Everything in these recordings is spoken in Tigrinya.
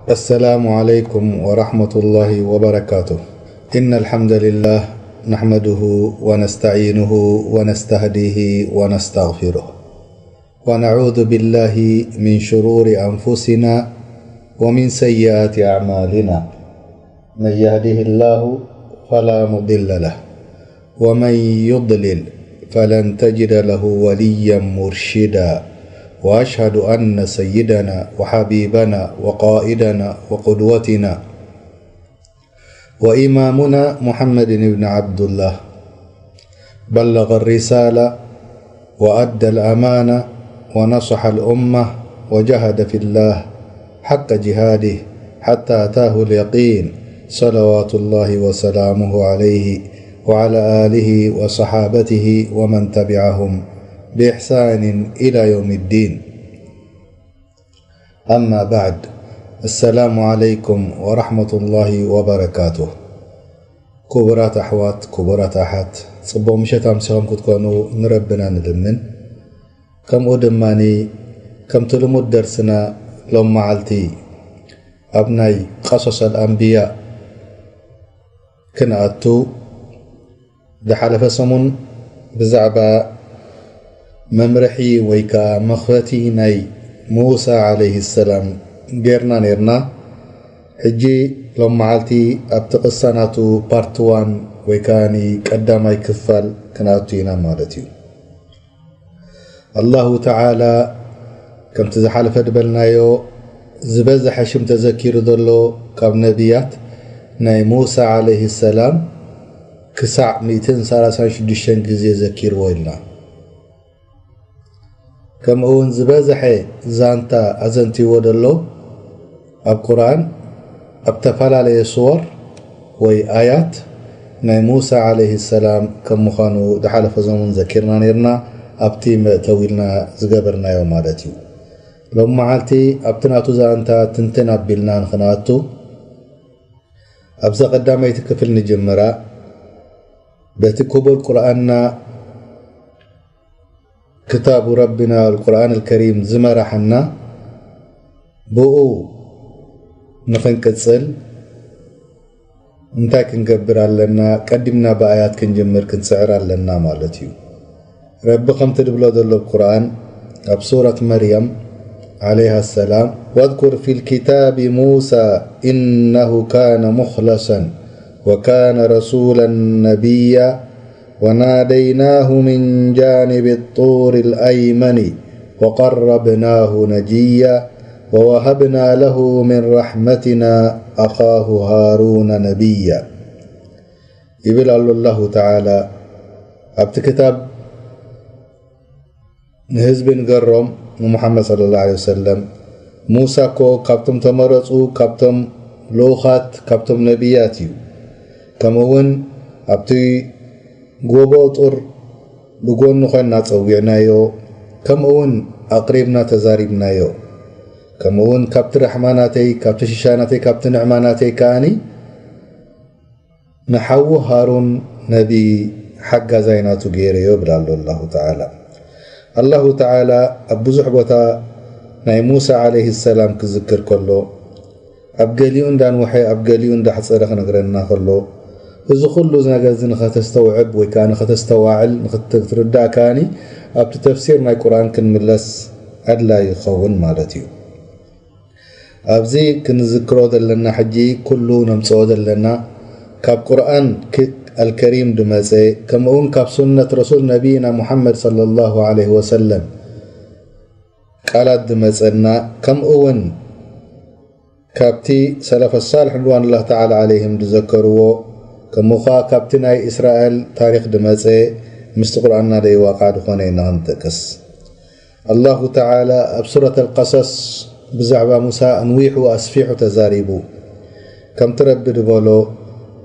السلام عليكم ورحمة الله وبركاته. إن الحمد لله نحمده ونستعينه ونستهديه ونستغفره، ونعوذ بالله من شرور أنفسنا ومن سيئات أعمالنا. من يهده الله فلا مضل له، ومن يضلل فلن تجد له وليا مرشدا. وأشهد أن سيدنا وحبيبنا وقائدنا وقدوتنا وإمامنا محمد بن عبد الله بلغ الرسالة وأدى الأمانة ونصح الأمة وجاهد في الله حق جهاده حتى أتاه اليقين، صلوات الله وسلامه عليه وعلى آله وصحابته ومن تبعهم بإحسان إلى يوم الدين. أما بعد، السلام عليكم ورحمة الله وبركاته. ክቡራት ኣሕዋት፣ ክቡራት ኣሓት፣ ጽቡቕ ምሸት ኣምሲኹም ክትኮኑ ንረብና ንልምን። ከምኡ ድማኒ ከምቲ ልሙድ ደርስና ሎም መዓልቲ ኣብ ናይ ቀሶሰል ኣንብያ ክንኣቱ፣ ዝሓለፈ ሰሙን ብዛዕባ መምርሒ ወይ ከኣ መኽፈቲ ናይ ሙሳ ዓለይሂ ሰላም ጌርና ኔርና። ሕጂ ሎም መዓልቲ ኣብቲ ቅሳ ናቱ ፓርት ዋን ወይ ከኣ ቀዳማይ ክፋል ክንኣቱ ኢና ማለት እዩ። ኣላሁ ተዓላ ከምቲ ዝሓለፈ ዝበልናዮ ዝበዝሐ ሽም ተዘኪሩ ዘሎ ካብ ነቢያት ናይ ሙሳ ዓለይሂ ሰላም ክሳዕ ሚእትን ሰላሳን ሽዱሽተን ግዜ ዘኪርዎ ኢልና። ከምኡ እውን ዝበዝሐ ዛንታ ኣዘንቲዎ ዘሎ ኣብ ቁርኣን ኣብ ዝተፈላለየ ስወር ወይ ኣያት ናይ ሙሳ ዓለይሂ ሰላም ከም ምዃኑ ዝሓለፈ ዘሙን ዘኪርና ኔርና፣ ኣብቲ መእተዊ ኢልና ዝገበርናዮ ማለት እዩ። ሎም መዓልቲ ኣብቲ ናቱ ዛንታ ትንትን ኣቢልና ንኽንኣቱ፣ ኣብዛ ቀዳመይቲ ክፍል ንጅምራ። በቲ ክቡር ቁርኣንና ክታቡ ረቢና ኣልቁርኣን ኣልከሪም ዝመራሓና፣ ብኡ ንኽንቅጽል እንታይ ክንገብር ኣለና? ቀዲምና ብኣያት ክንጅምር ክንጽዕር ኣለና ማለት እዩ። ረቢ ከምቲ ድብሎ ዘሎ ኣብ ቁርኣን ኣብ ሱረት መርየም ዓለይሃ ሰላም፣ واذكر في الكتاب موسى إنه كان مخلصا وكان رسولا نبيا وناديناه من جانب الطور الأيمن وقربناه نجيا ووهبنا له من رحمتنا أخاه هارون نبيا ይብል ኣሎ ኣላሁ ተዓላ። ኣብቲ ክታብ ንህዝቢ ንገሮም ንሙሓመድ ሰለላሁ ዐለይሂ ወሰለም፣ ሙሳ እኮ ካብቶም ተመረጹ፣ ካብቶም ልኡኻት፣ ካብቶም ነቢያት እዩ። ከምኡ እውን ኣብቲ ጎቦ ጡር ብጎኑ ኮይንና ጸዊዕናዮ፣ ከምኡ እውን ኣቕሪብና ተዛሪብናዮ። ከምኡ እውን ካብቲ ራሕማ ናተይ፣ ካብቲ ሽሻይ ናተይ፣ ካብቲ ንዕማ ናተይ ከኣኒ ንሓዉ ሃሩን ነቢ ሓጋዛይ ናቱ ገይረዮ ይብል ኣሎ ኣላሁ ተዓላ። ኣላሁ ተዓላ ኣብ ብዙሕ ቦታ ናይ ሙሳ ዓለይሂ ሰላም ክዝክር ከሎ፣ ኣብ ገሊኡ እንዳንውሐ፣ ኣብ ገሊኡ እንዳሕጸረ ክነግረና ከሎ፣ እዚ ኩሉ ነገር እዚ ንኸተስተውዕብ ወይ ከኣ ንኸተስተዋዕል፣ ንኽትርዳእ ከኣኒ ኣብቲ ተፍሲር ናይ ቁርኣን ክንምለስ ኣድላዪ ይኸውን ማለት እዩ። ኣብዚ ክንዝክሮ ዘለና ሕጂ ኩሉ ነምጽኦ ዘለና ካብ ቁርኣን ክ-፣ ኣልከሪም ድመጸ፣ ከምኡውን ካብ ሱነት ረሱል ነቢይና ሙሓመድ ሰለላሁ ዐለይሂ ወሰለም ቃላት ድመጸና፣ ከምኡውን ካብቲ ሰለፈ ሳልሕ ርድዋኑላህ ተዓላ ዐለይሂም ድዘከርዎ፣ ከምኡ ኸኣ ካብቲ ናይ እስራኤል ታሪኽ ድመጸ ምስቲ ቁርኣንና ደይዋቃዕ ድኾነ ኢና ክንጠቅስ። ኣላሁ ተዓላ ኣብ ሱረት ኣልቀሰስ ብዛዕባ ሙሳ ኣንዊሑ ኣስፊሑ ተዛሪቡ። ከምቲ ረቢ ድበሎ፣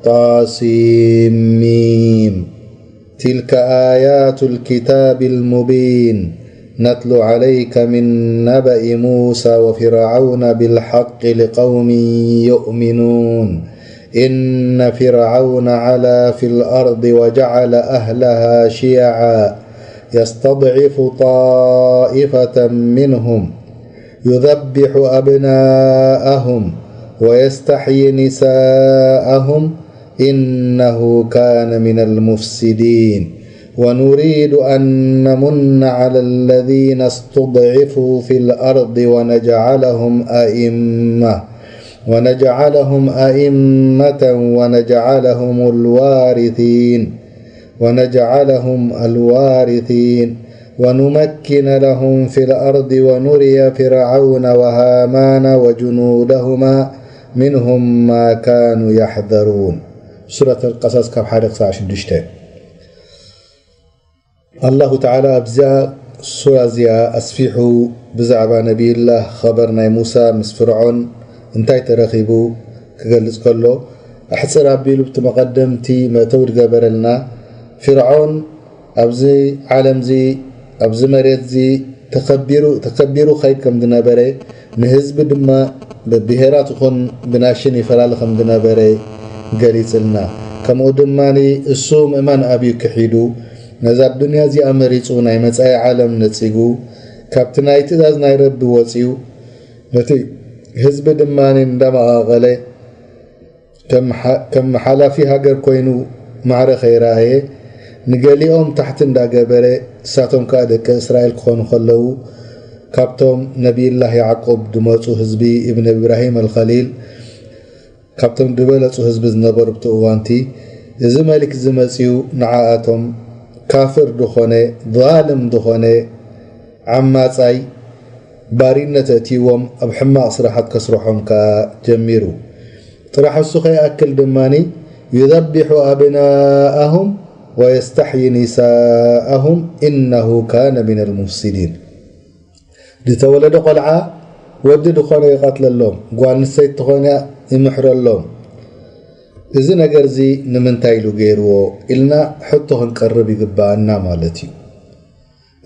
ጣሲም ሚም፣ تلك آيات الكتاب المبين نتلو عليك من نبأ موسى وفرعون بالحق لقوم يؤمنون إن فرعون علا في الأرض وجعل أهلها شيعا يستضعف طائفة منهم يذبح أبناءهم ويستحيي نساءهم إنه كان من المفسدين. ونريد أن نمن على الذين استضعفوا في الأرض ونجعلهم أئمة، ونجعلهم أئمة ونجعلهم الوارثين، ونجعلهم الوارثين، ونمكن لهم في الأرض ونري فرعون وهامان وجنودهما منهم ما كانوا يحذرون. ሱረት ኣልቀሰስ ካብ ሓደ ክሳብ ሽዱሽተ። ኣላሁ ተዓላ ኣብዛ ሱራ እዚኣ ኣስፊሑ ብዛዕባ ነቢይላህ ኸበር ናይ ሙሳ ምስ ፍርዖን እንታይ ተረኺቡ ክገልጽ ከሎ፣ ኣሕጽር ኣቢሉ ብቲ መቐደምቲ መእተዊ ድገበረልና። ፍርዖን ኣብዚ ዓለምዚ፣ ኣብዚ መሬትዚ ተኸቢሩ፣ ተከቢሩ ኸይድ ከም ዝነበረ፣ ንህዝቢ ድማ ብብሄራት ይኹን ብናሽን ይፈላለ ከም ዝነበረ ገሊጽልና። ከምኡ ድማ እሱ ምእማን ኣብዩ ክሒዱ፣ ነዛ ኣዱንያ እዚኣ መሪጹ ናይ መጻኢ ዓለም ነጺጉ፣ ካብቲ ናይ ትእዛዝ ናይ ረቢ ወጺኡ፣ ነቲ ህዝቢ ድማ እንዳመቓቐለ ከም ሓ-፣ ከም ሓላፊ ሃገር ኮይኑ ማዕረ ከይረኣየ፣ ንገሊኦም ታሕቲ እንዳገበረ፣ እሳቶም ከኣ ደቂ እስራኤል ክኾኑ ከለዉ፣ ካብቶም ነቢይላህ ያዕቁብ ዝመጹ ህዝቢ እብን እብራሂም ኣልኸሊል፣ ካብቶም ዝበለጹ ህዝቢ ዝነበሩ ብቲ እዋንቲ፣ እዚ መሊክ ዝመጽኡ ንዓኣቶም ካፍር ዝኾነ፣ ዛልም ዝኾነ፣ ዓማጻይ፣ ባሪነት ኣእትይዎም ኣብ ሕማቕ ስራሓት ከስርሖም ከኣ ጀሚሩ። ጥራሕ እሱ ከይኣክል ድማ፣ يذبح أبناءهم ويستحيي نساءهم إنه كان من المفسدين። ዝተወለደ ቆልዓ ወዲ ዝኾነ ይቐትለሎም፣ ጓል ኣንስተይቲ ተኾነ ይምሕረሎም። እዚ ነገር እዚ ንምንታይ ኢሉ ገይርዎ ኢልና ሕቶ ክንቀርብ ይግባኣና ማለት እዩ።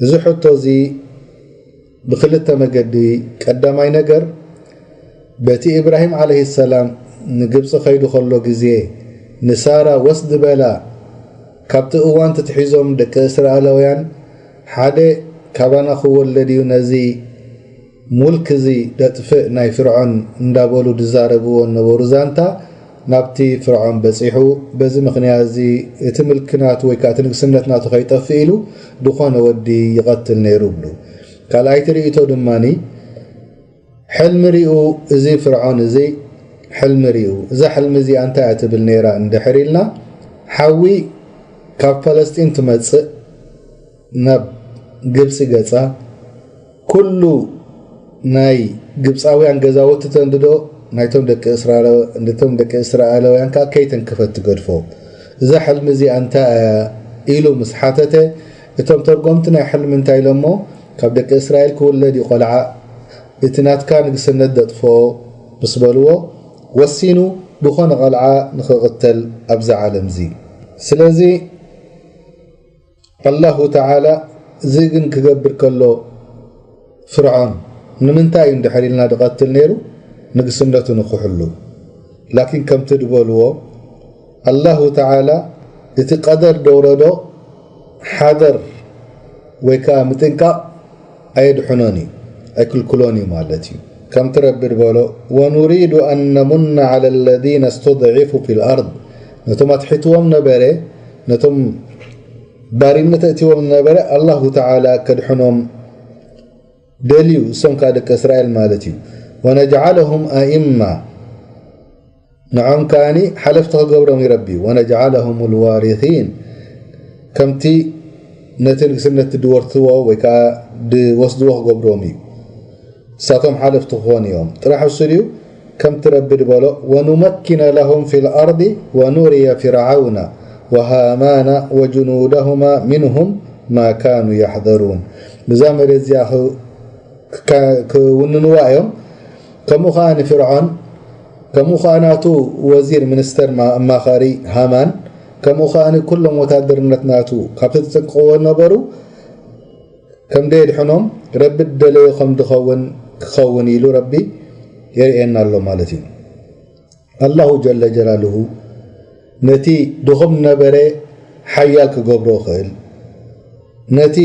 እዚ ሕቶ እዚ ብኽልተ መገዲ፣ ቀዳማይ ነገር፣ በቲ ኢብራሂም ዓለይሂ ሰላም ንግብፂ ከይዱ ከሎ ግዜ ንሳራ ወስዲ በላ፣ ካብቲ እዋን ትትሒዞም ደቂ እስራኤላውያን ሓደ ካባና ክወለድ እዩ፣ ነዚ ሙልክ እዚ ደጥፍእ ናይ ፍርዖን እንዳበሉ ዝዛረብዎ ነበሩ ዛንታ ናብቲ ፍርዖን በፂሑ። በዚ ምኽንያት እዚ እቲ ምልኪ ናቱ ወይ ከዓ እቲ ንግስነት ናቱ ከይጠፍእ ኢሉ ዝኾነ ወዲ ይቐትል ነይሩ ብሉ። ካልኣይቲ ርእይቶ ድማኒ፣ ሕልሚ ሪኡ፣ እዚ ፍርዖን እዚ ሕልሚ ሪኡ። እዛ ሕልሚ እዚኣ እንታይ እያ ትብል ነይራ እንድሕር ኢልና፣ ሓዊ ካብ ፈለስጢን ትመጽእ ናብ ግብጺ ገጻ፣ ኩሉ ናይ ግብጻውያን ገዛውቲ ተንድዶ ናይቶም ደቂ እስራኤል-፣ ነቶም ደቂ እስራኤላውያን ከኣ ከይተንከፈት ትገድፎ። እዛ ሕልሚ እዚኣ እንታይ እያ ኢሉ ምስ ሓተተ፣ እቶም ተርጎምቲ ናይ ሕልሚ እንታይ ኢሎሞ፣ ካብ ደቂ እስራኤል ክውለድ እዩ ቆልዓ፣ እቲ ናትካ ንግስነት ዘጥፍኦ ምስ በልዎ፣ ወሲኑ ዝኾነ ቐልዓ ንኽቕተል ኣብዛ ዓለም እዚ። ስለዚ ኣላሁ ተዓላ እዚ ግን ክገብር ከሎ ፍርዖን ንምንታይ እዩ እንድሕር ኢልና ዝቐትል ነይሩ? ንግስነቱ ንኽሕሉ። ላኪን ከምቲ ዝበልዎ ኣላሁ ተዓላ እቲ ቀደር ደውረዶ ሓደር ወይ ከዓ ምጥንቃቕ ኣየድሕኖን እዩ፣ ኣይክልክሎን እዩ ማለት እዩ። ከምቲ ረቢ ዝበሎ፣ ወኑሪዱ ኣን ነሙና ዓላ ለዚነ ስተድዒፉ ፊል ኣርድ፣ ነቶም ኣትሒትዎም ነበረ፣ ነቶም ባርነት ኣእትዎም ነበረ፣ ኣላሁ ተዓላ ከድሕኖም ደልዩ፣ እሶም ከዓ ደቂ እስራኤል ማለት እዩ። ወነጅዓለሁም ኣኢማ፣ ንዖም ከኣኒ ሓለፍቲ ክገብሮም እዩ ረቢ። ወነጅዓለሁም ልዋሪሲን፣ ከምቲ ነቲ ንግስነት ድወርትዎ ወይ ከዓ ድወስድዎ ክገብሮም እዩ። ንሳቶም ሓለፍቲ ክኾኑ እዮም። ጥራሕ እሱ ድዩ? ከምቲ ረቢ ድበሎ፣ ወኑመኪነ ለሁም ፊል ኣርዲ ወኑርየ ፊርዓውነ ወሃማነ ወጅኑደሁማ ሚንሁም ማ ካኑ ያሕዘሩን። ብዛ መሬት እዚኣ ክ-፣ ክካ-፣ ክውንንዋ እዮም። ከምኡ ኸኣ ንፍርዖን፣ ከምኡ ኸኣ ናቱ ወዚር፣ ሚኒስተር፣ ማ-፣ ኣማኻሪ ሃማን፣ ከምኡ ኸኣ ንኩሎም ወታደርነት ናቱ ካብቲ ዝጥንቅቕዎ ነበሩ፣ ከም ደየድሕኖም ረቢ ደለዮ ከም ድኸውን ክኸውን ኢሉ ረቢ የርእየና ኣሎ ማለት እዩ። ኣላሁ ጀለ ጀላሉሁ ነቲ ድኹም ነበረ ሓያል ክገብሮ ይኽእል፣ ነቲ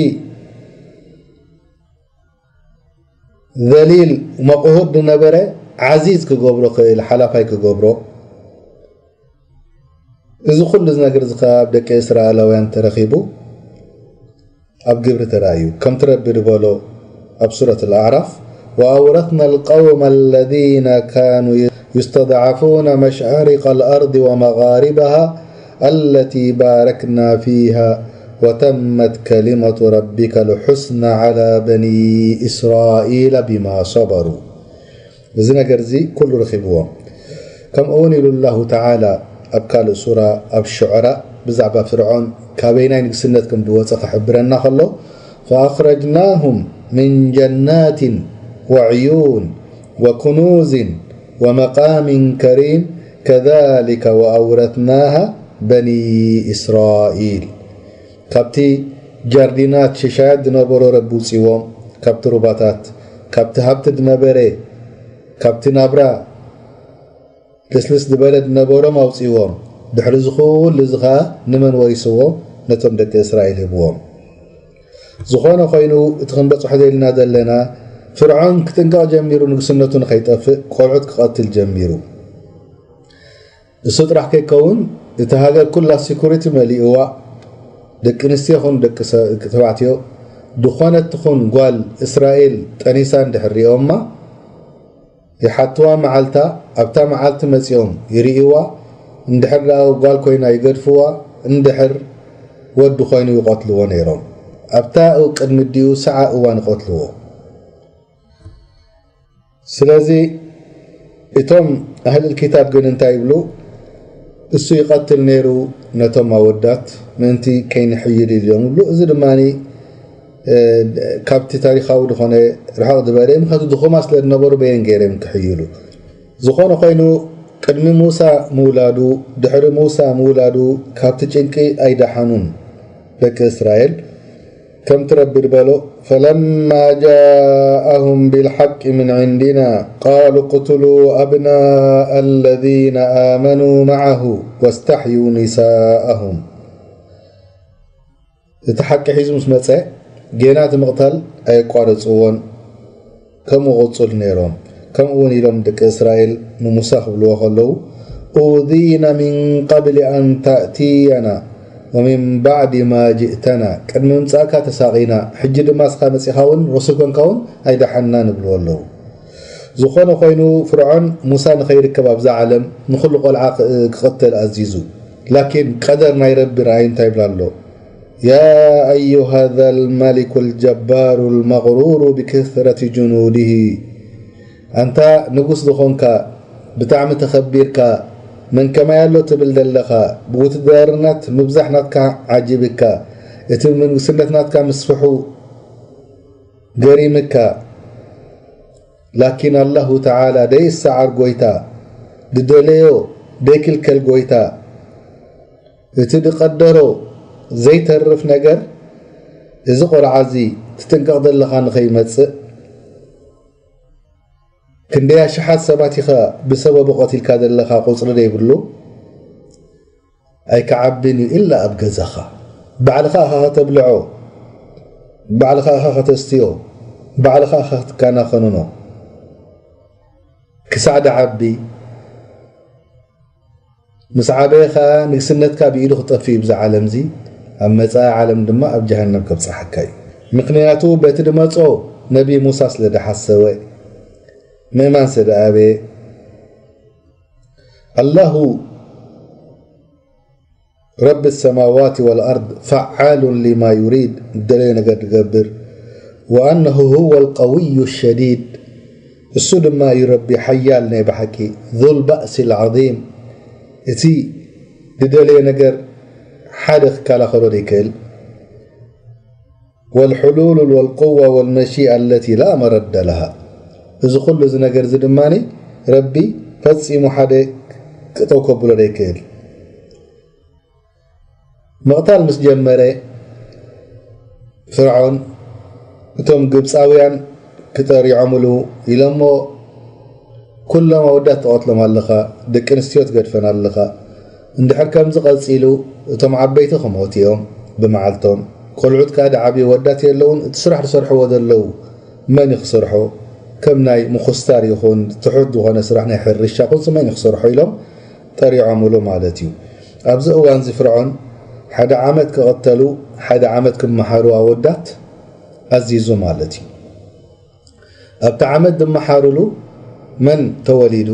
ዘሊል መቕሁድ ዝነበረ ዓዚዝ ክገብሮ ክእል ሓላፋይ ክገብሮ። እዚ ኩሉ ነገር እዚ ከኣ ኣብ ደቂ እስራኤላውያን ተረኺቡ ኣብ ግብሪ ተራእዩ። ከምቲ ረቢ ዝበሎ ኣብ ሱረት ኣልኣዕራፍ፣ وأورثنا القوم الذين كانوا يستضعفون مشارق الأرض ومغاربها التي باركنا فيها وتمت كلمة ربك الحسنى على بني إسرائيل بما صبروا. እዚ ነገር እዚ ኩሉ ረኺብዎም። ከምኡ እውን ኢሉ ኣላሁ ተዓላ ኣብ ካልእ ሱራ፣ ኣብ ሹዕራ፣ ብዛዕባ ፍርዖን ካበይናይ ንግስነት ከም ዝወፀ ክሕብረና ከሎ፣ فأخرجناهم من جنات وعيون وكنوز ومقام كريم كذلك وأورثناها بني إسرائيل. ካብቲ ጃርዲናት ሽሻያት ዝነበሮ ረቢ ውፅዎም፣ ካብቲ ሩባታት፣ ካብቲ ሃብቲ ዝነበረ፣ ካብቲ ናብራ ልስልስ ዝበለ ዝነበሮም ኣውፅዎም። ድሕሪ እዚ ኩሉ እዚ ኸዓ ንመን ወሪስዎ? ነቶም ደቂ እስራኤል ሂብዎም። ዝኾነ ኮይኑ፣ እቲ ክንበፅሖ ደልና ዘለና፣ ፍርዖን ክጥንቀቕ ጀሚሩ፣ ንግስነቱ ንኸይጠፍእ ቆልዑት ክቐትል ጀሚሩ። እሱ ጥራሕ ከይከውን፣ እቲ ሃገር ኩላ ሲኩሪቲ መሊእዋ፣ ደቂ ኣንስትዮ ይኹን ደቂ ሰ-፣ ደቂ ተባዕትዮ፣ ዝኾነት ትኹን ጓል እስራኤል ጠኒሳ እንድሕር ሪኦማ፣ ይሓትዋ መዓልታ፣ ኣብታ መዓልቲ መጺኦም ይርእይዋ፣ እንድሕር ደኣ ጓል ኮይና ይገድፍዋ፣ እንድሕር ወዲ ኮይኑ ይቐትልዎ ነይሮም። ኣብታ ቅድሚ ዲኡ ሰዓ እዋን ይቐትልዎ። ስለዚ እቶም ኣህልል ኪታብ ግን እንታይ ይብሉ? እሱ ይቐትል ነይሩ ነቶም ኣወዳት ምእንቲ ከይንሕይል ኢሉ እዮም ይብሉ። እዚ ድማ፣ እ፣ ካብቲ ታሪኻዊ ዝኾነ ርሕቕ ዝበለ እዩ። ምኽንያቱ ድኹማት ስለ ዝነበሩ በየን ገይሮም ክሕይሉ? ዝኾነ ኮይኑ ቅድሚ ሙሳ ምውላዱ፣ ድሕሪ ሙሳ ምውላዱ ካብቲ ጭንቂ ኣይደሓኑን ደቂ እስራኤል። ከምቲ ረቢ ዝበሎ፣ فلما جاءهم بالحق من عندنا قالوا اقتلوا أبناء الذين آمنوا معه واستحيوا نساءهم። እቲ ሓቂ ሒዙ ምስ መጸ፣ ጌና እቲ ምቕታል ኣየቋረጽዎን። ከምኡ ቅጹል ነይሮም። ከምኡ እውን ኢሎም ደቂ እስራኤል ንሙሳ ክብልዎ ከለዉ፣ أوذينا من قبل أن تأتينا ومن بعد ما جئتنا፣ ቅድሚ ምምጻእካ ተሳቒና፣ ሕጂ ድማ እስኻ መጺኻ እውን ረሱል ኮንካ እውን ኣይደሓንናን ይብልዎ ኣለዉ። ዝኾነ ኮይኑ ፍርዖን ሙሳ ንኸይርከብ ኣብዛ ዓለም ንኹሉ ቆልዓ ክ-፣ ክቕተል ኣዚዙ። ላኪን ቀደር ናይ ረቢ ረኣዩ እንታይ ይብል ኣሎ? يا أيها ذا الملك الجبار المغرور بكثرة جنوده። ኣንታ ንጉስ ዝኾንካ፣ ብጣዕሚ ተኸቢርካ፣ መን ከማይ ኣሎ ትብል ዘለኻ፣ ብውትድርናት ምብዛሕ ናትካ ዓጂብካ፣ እቲ ንግስነት ናትካ ምስፍሑ ገሪምካ፣ ላኪን ኣላሁ ተዓላ ደይሰዓር ጎይታ፣ ድደለዮ ደይክልከል ጎይታ፣ እቲ ድቐደሮ ዘይተርፍ ነገር፣ እዚ ቆልዓ እዚ ትጥንቀቕ ዘለኻ ንኸይመጽእ፣ ክንደይ ኣሽሓት ሰባት ኢኻ ብሰበቡ ቀቲልካ ዘለኻ፣ ቁጽሪ ዘይብሉ፣ ኣይክዓብን እዩ ኢላ ኣብ ገዛኻ። ባዕልኻ ኢኻ ከተብልዖ፣ ባዕልኻ ኢኻ ከተስትዮ፣ ባዕልኻ ኢኻ ክትከናኸንኖ። ክሳዕ ድዓቢ፣ ምስ ዓበየ ኸኣ ንግስነትካ ብኢዱ ክጠፍእ እዩ ብዛ ዓለምዚ፣ ኣብ መጻኢ ዓለም ድማ ኣብ ጀሃነም ከብጽሓካ እዩ። ምኽንያቱ በቲ ድመጾ ነቢ ሙሳ ስለ ድሓሰወ፣ ምእማን ስለ ድኣበየ። ኣላሁ ረቢ ሰማዋት ወልኣርድ ፈዓሉን ሊማ ዩሪድ፣ ዝደለዮ ነገር ዝገብር። ወኣነሁ ሁወ ልቀውዩ ሸዲድ፣ እሱ ድማ እዩ ረቢ ሓያል ናይ ብሓቂ፣ ዙል ባእሲ ልዓዚም፣ እቲ ዝደለዮ ነገር ሓደ ክከላኸሎ ዘይክእል። ወልሕሉሉ ወልቁዋ ወልመሺኣ ኣለቲ ላ መረደ ለሃ። እዚ ኩሉ እዚ ነገር እዚ ድማ ረቢ ፈጺሙ ሓደ ክጠው ከብሎ ዘይክእል። ምቕታል ምስ ጀመረ ፍርዖን፣ እቶም ግብፃውያን ክጠሪዖምሉ ኢሎሞ፣ ኩሎም ኣወዳት ትቐትሎም ኣለኻ፣ ደቂ ኣንስትዮ ትገድፈን ኣለኻ። እንድሕር ከምዚ ቀፂሉ፣ እቶም ዓበይቲ ክሞቱ እዮም ብመዓልቶም። ቆልዑት ከኣ ድዓብዩ፣ ወዳት የለውን፣ እቲ ስራሕ ዝሰርሕዎ ዘለዉ መን እዩ ክሰርሖ? ከም ናይ ምኹስታር ይኹን ትሑት ዝኾነ ስራሕ ናይ ሕርሻ ኩሉ ሰማይ ንክሰርሖ ኢሎም ጠሪዖምሉ ማለት እዩ። ኣብዚ እዋን እዚ ፍርዖን ሓደ ዓመት ክቕተሉ፣ ሓደ ዓመት ክመሃሩ ኣወዳት ኣዚዙ ማለት እዩ። ኣብቲ ዓመት ዝመሃሩሉ መን ተወሊዱ?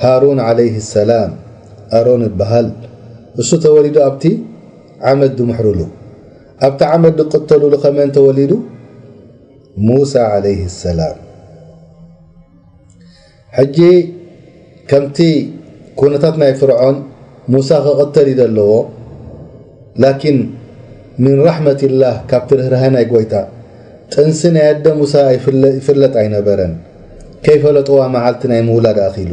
ሃሩን ዓለይሂ ሰላም፣ ኣሮን ይበሃል። እሱ ተወሊዱ ኣብቲ ዓመት ዝምሕሩሉ። ኣብቲ ዓመት ዝቕተሉሉ ከመን ተወሊዱ? ሙሳ ዓለይሂ ሰላም። ሕጂ ከምቲ ኩነታት ናይ ፍርዖን ሙሳ ክቕተል እዩ ዘለዎ። ላኪን ምን ራሕመቲላህ፣ ካብቲ ርህራሀ ናይ ጎይታ፣ ጥንሲ ናይ ኣደ ሙሳ ኣይፍለ-፣ ይፍለጥ ኣይነበረን። ከይፈለጥዋ መዓልቲ ናይ ምውላድ ኣኺሉ።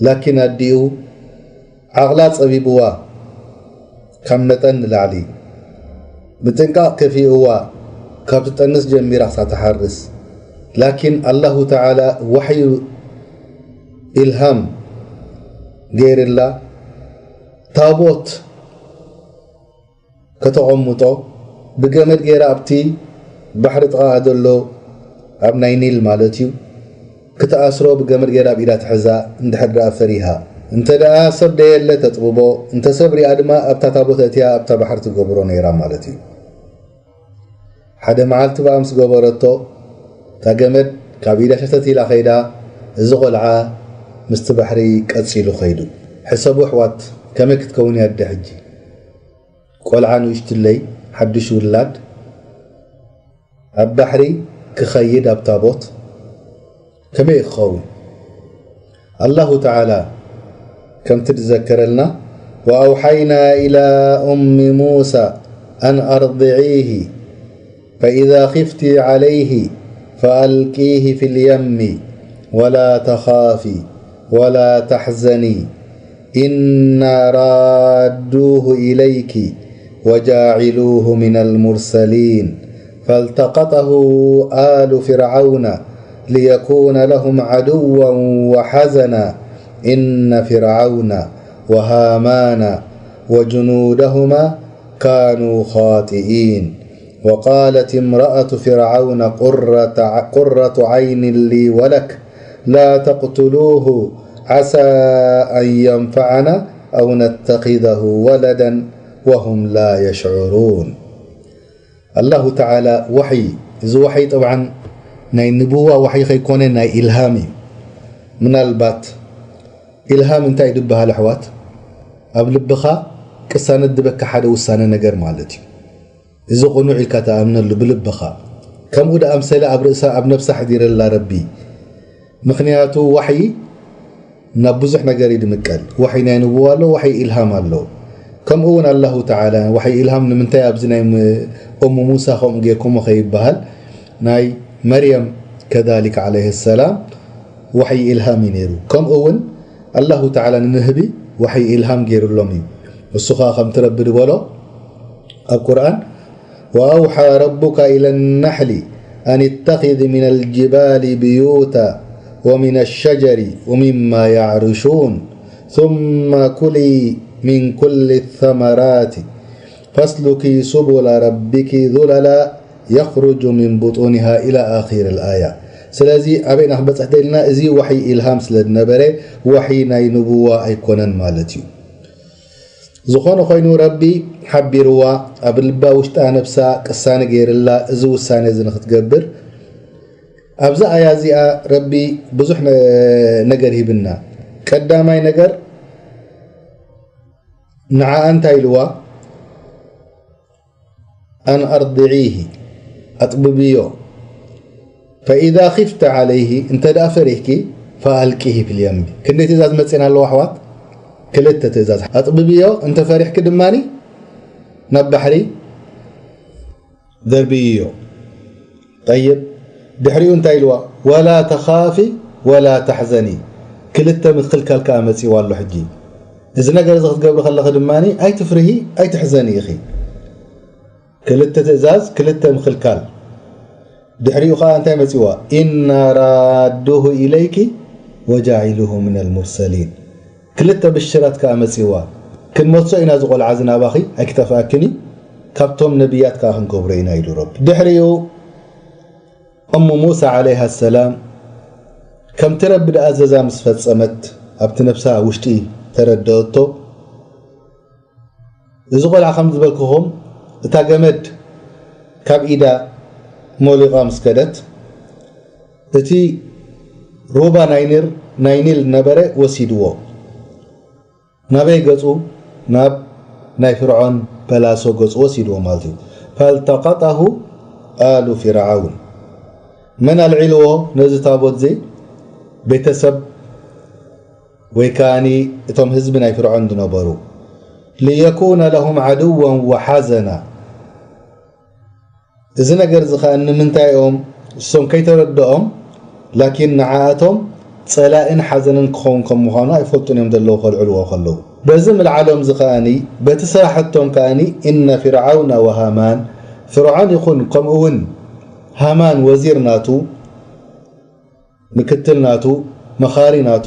ላኪን ኣዲኡ ዓቕላ ጸቢብዋ፣ ካብ መጠን ንላዕሊ ብጥንቃቕ ከፊእዋ፣ ካብ ትጠንስ ጀሚራ ክሳብ ትሓርስ። ላኪን ኣላሁ ተዓላ ዋሕዩ፣ ኢልሃም ገይርላ፣ ታቦት ከተቐምጦ፣ ብገመድ ገይራ ኣብቲ ባሕሪ ጥቓኣ ዘሎ፣ ኣብ ናይ ኒል ማለት እዩ፣ ክትኣስሮ፣ ብገመድ ገይራ ኣብ ኢዳ ትሕዛ፣ እንድሕር ደኣ ፈሪሃ። እንተ ደኣ ሰብ ደየለ ተጥብቦ፣ እንተ ሰብ ሪኣ ድማ ኣብታ ታቦት ኣእትያ ኣብታ ባሕሪ ትገብሮ ነይራ ማለት እዩ። ሓደ መዓልቲ ብኣምስ ገበረቶ፣ እታ ገመድ ካብ ኢዳ ሸተት ኢላ ከይዳ፣ እዚ ቆልዓ ምስቲ ባሕሪ ቀጺሉ ከይዱ። ሕሰቡ ኣሕዋት፣ ከመይ ክትከውን እያ ኣደ ሕጂ? ቆልዓ ንእሽትለይ፣ ሓድሽ ውላድ፣ ኣብ ባሕሪ ክኸይድ ኣብ ታቦት ከመይ ክኸውን? ኣላሁ ተዓላ ከምቲ ዝዘከረልና፣ وأوحينا إلى أم موسى أن أرضعيه فإذا خفت عليه فألقيه في اليم ولا تخافي ولا تحزني إنا رادوه إليك وجاعلوه من المرسلين فالتقطه آل فرعون ليكون لهم عدوا وحزنا إن فرعون وهامان وجنودهما كانوا خاطئين وقالت امرأة فرعون قرة ع-، قرة عين لي ولك لا تقتلوه عسى أن ينفعنا أو نتخذه ولدا وهم لا يشعرون. ኣላሁ ተዓላ ዋሕይ፣ እዚ ዋሕይ ጠብዓን ናይ ንብዋ ዋሕይ ከይኮነ ናይ ኢልሃም እዩ። ምናልባት ኢልሃም እንታይ እዩ ዝበሃል ኣሕዋት? ኣብ ልብኻ ቅሳነት ዝበካ ሓደ ውሳነ ነገር ማለት እዩ። እዚ ቅኑዕ ኢልካ ትኣምነሉ ብልብኻ። ከምኡ ደኣ ምሰለ ኣብ ርእሳ ኣብ ነብሳ ኣሕዲረላ ረቢ። ምኽንያቱ ዋሕይ ናብ ብዙሕ ነገር እዩ ዝምቀል። ዋሕይ ናይ ንብዋ ኣሎ፣ ዋሕይ ኢልሃም ኣሎ። ከምኡ እውን ኣላሁ ተዓላ ዋሕይ ኢልሃም ንምንታይ ኣብዚ ናይ ም-፣ ኡሙ ሙሳ ከምኡ ጌርኩሞ ከይበሃል፣ ናይ መርየም ከዛሊክ ዓለይሃ ሰላም ዋሕይ ኢልሃም እዩ ነይሩ። ከምኡ እውን ኣላሁ ተዓላ ንንህቢ ዋሕይ ኢልሃም ገይሩሎም እዩ። እሱ ኸዓ ከምቲ ረቢ ዝበሎ ኣብ ቁርኣን፣ وأوحى ربك إلى النحل أن اتخذ من الجبال بيوتا ومن الشجر ومما يعرشون ثم كلي من كل الثمرات فاسلكي سبل ربك ذللا يخرج من بطونها إلى آخر الآية። ስለዚ ኣበይና ክንበጽሕ ደሊና? እዚ ዋሕይ ኢልሃም ስለ ዝነበረ ዋሕይ ናይ ንብዋ ኣይኮነን ማለት እዩ። ዝኾነ ኮይኑ ረቢ ሓቢርዋ፣ ኣብ ልባ ውሽጣ ነብሳ ቅሳነ ገይርላ እዚ ውሳነ እዚ ንክትገብር። ኣብዚ ኣያ እዚኣ ረቢ ብዙሕ ነ-፣ ነገር ሂብና። ቀዳማይ ነገር ንዓኣ እንታይ ኢልዋ? أن أرضعيه، ኣጥብብዮ። فإذا خفت عليه، እንተ ደኣ ፈሪህኪ፣ فألقيه في اليم። ክንደይ ትእዛዝ መጺና ኣለዋ ኣሕዋት? ክልተ ትእዛዝ። ኣጥብብዮ፣ እንተ ፈሪሕኪ ድማኒ ናብ ባሕሪ ደርብይዮ። ጠይብ፣ ድሕሪኡ እንታይ ኢልዋ? ولا تخافي ولا تحزني። ክልተ ምክልካል ከኣ መጺዋ ኣሎ ሕጂ። እዚ ነገር እዚ ክትገብሪ ከለኺ ድማኒ ኣይትፍርሂ፣ ኣይትሕዘኒ ኢኺ። ክልተ ትእዛዝ፣ ክልተ ምክልካል። ድሕሪኡ ኸዓ እንታይ መጺዋ? إنا رادوه إليك وجاعلوه من المرسلين። ክልተ ብሽራት ከኣ መጺዋ። ክንመልሶ ኢና እዚ ቆልዓ እዚ ናባኺ፣ ኣይክጠፍኣክን እዩ። ካብቶም ነቢያት ከኣ ክንገብሮ ኢና ኢሉ ረቢ። ድሕሪኡ እሙ ሙሳ ዓለይሃ ሰላም ከምቲ ረቢ ዝኣዘዛ ምስ ፈጸመት፣ ኣብቲ ነብሳ ውሽጢ ተረደአቶ። እዚ ቆልዓ ከም ዝበልኩኹም፣ እታ ገመድ ካብ ኢዳ ሞሊቓ ምስ ከደት፣ እቲ ሩባ ናይ ኒር-፣ ናይ ኒል ነበረ ወሲድዎ። ናበይ ገጹ? ናብ ናይ ፍርዖን በላሶ ገጹ ወሲድዎ ማለት እዩ። ፈልተቀጠሁ ኣሉ ፊርዓውን። መን ኣልዒልዎ ነዚ ታቦት እዚ? ቤተሰብ ወይ ከኣኒ እቶም ህዝቢ ናይ ፍርዖን ዝነበሩ። ሊየኩነ ለሁም ዓድወን ወሓዘና። እዚ ነገር እዚ ኸኣ ንምንታይ እዮም እሶም ከይተረድኦም፣ ላኪን ንዓኣቶም ጸላእን ሓዘንን ክኸውን ከም ምዃኑ ኣይፈልጡን እዮም ዘለዉ ከልዕልዎ ከለዉ። በዚ ምልዓሎም እዚ ከኣኒ፣ በቲ ስራሕቶም ከኣኒ፣ እነ ፊርዓውነ ወሃማን፣ ፍርዖን ይኹን ከምኡ እውን ሃማን ወዚር ናቱ፣ ምክትል ናቱ፣ መኻሪ ናቱ፣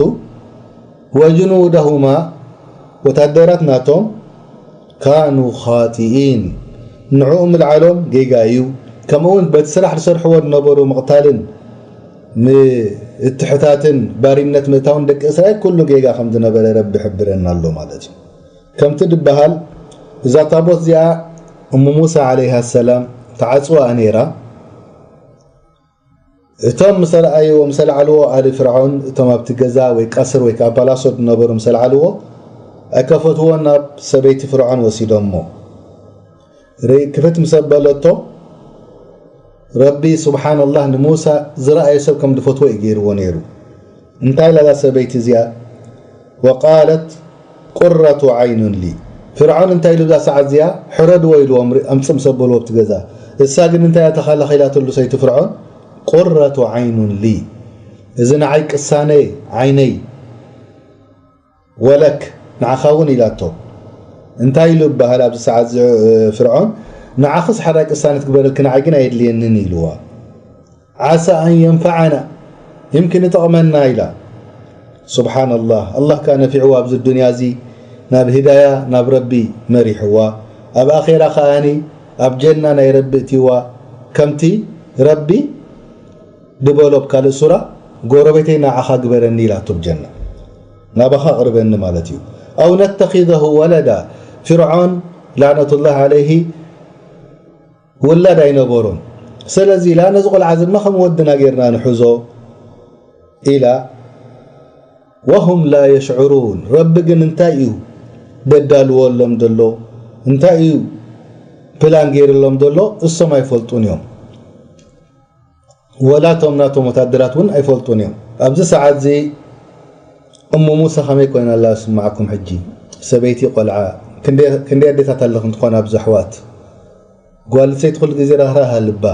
ወጅኑደሁማ፣ ወታደራት ናቶም፣ ካኑ ኻጢኢን፣ ንዕኡ ምልዓሎም ጌጋ እዩ። ከምኡ እውን በቲ ስራሕ ዝሰርሕዎ ዝነበሩ ምቕታልን ምትሕታትን ባሪነት ምእታውን ደቂ እስራኤል ኩሉ ጌጋ ከም ዝነበረ ረቢ ይሕብረና ኣሎ ማለት እዩ። ከምቲ ዝበሃል፣ እዛ ታቦት እዚኣ እሙ ሙሳ ዓለይሃ ሰላም ተዓጽዋ ነይራ። እቶም ምስ ኣልዓልዎ፣ ምስ ኣልዓልዎ፣ ኣሊ ፍርዖን፣ እቶም ኣብቲ ገዛ ወይ ቀስር ወይ ከዓ ፓላሶ ዝነበሩ ምስ ኣልዓልዎ፣ ኣይከፈትዎን፣ ናብ ሰበይቲ ፍርዖን ወሲዶሞ። ርኢ፣ ክፈት ምስ ኣበለቶ፣ ረቢ ስብሓንላህ ንሙሳ ዝረኣየ ሰብ ከም ዝፈትዎ እዩ ገይርዎ ነይሩ። እንታይ ኢላ እዛ ሰበይቲ እዚኣ? ወቃለት ቁረቱ ዓይኑን ሊ። ፍርዖን እንታይ ኢሉ እዛ ሰዓት እዚኣ? ሕረድዎ ኢልዎም፣ ኣምጽእ ምስ ኣበልዎ ኣብቲ ገዛ። እሳ ግን እንታይ እያ ተኸላኺላትሉ ሰይቲ ፍርዖን? ቁረቱ ዓይኑን ሊ። እዚ ንዓይ ቅሳነ ዓይነይ፣ ወለክ ንዓኻ እውን ኢላቶ። እንታይ ኢሉ ይበሃል ኣብዚ ሰዓት እዚ፣ እ፣ ፍርዖን? ንዓኽስ ሓራይ ቅሳነት ግበረልኪ፣ ንዓይ ግን ኣየድልየንን ኢልዋ። ዓሳ ኣን የንፈዓና፣ ይምክን ይጠቕመና ኢላ። ሱብሓነላህ፣ ኣላህ ከኣ ነፊዕዋ ኣብዚ ዱንያ እዚ ናብ ሂዳያ ናብ ረቢ መሪሕዋ። ኣብ ኣኼራ ከኣኒ ኣብ ጀና ናይ ረቢ እትይዋ። ከምቲ ረቢ ድበሎ ኣብ ካልእ ሱራ፣ ጎረቤተይ ንዓኻ ግበረኒ ኢላቶ ኣብ ጀና። ናባኻ ኣቕርበኒ ማለት እዩ። ኣው ነተኺዘሁ ወለዳ፣ ፍርዖን ላዕነቱላህ ዓለይሂ ውላድ ኣይነበሮን። ስለዚ ኢላ ነዚ ቆልዓ እዚ ድማ ከም ወድና ጌርና ንሕዞ ኢላ። ወሁም ላ የሽዑሩን። ረቢ ግን እንታይ እዩ ደዳልወሎም ዘሎ? እንታይ እዩ ፕላን ገይርሎም ዘሎ? እሶም ኣይፈልጡን እዮም። ወላ እቶም ናቶም ወታደራት እውን ኣይፈልጡን እዮም። ኣብዚ ሰዓት እዚ እሙ ሙሳ ከመይ ኮይና ኣላ? ስማዕኩም ሕጂ። ሰበይቲ ቆልዓ፣ ክንደይ፣ ክንደይ ኣዴታት ኣለኹም ትኾና ኣብዚ ኣሕዋት? ጓል ኣንስተይቲ ኩሉ ግዜ ራህራህ ኣልባ።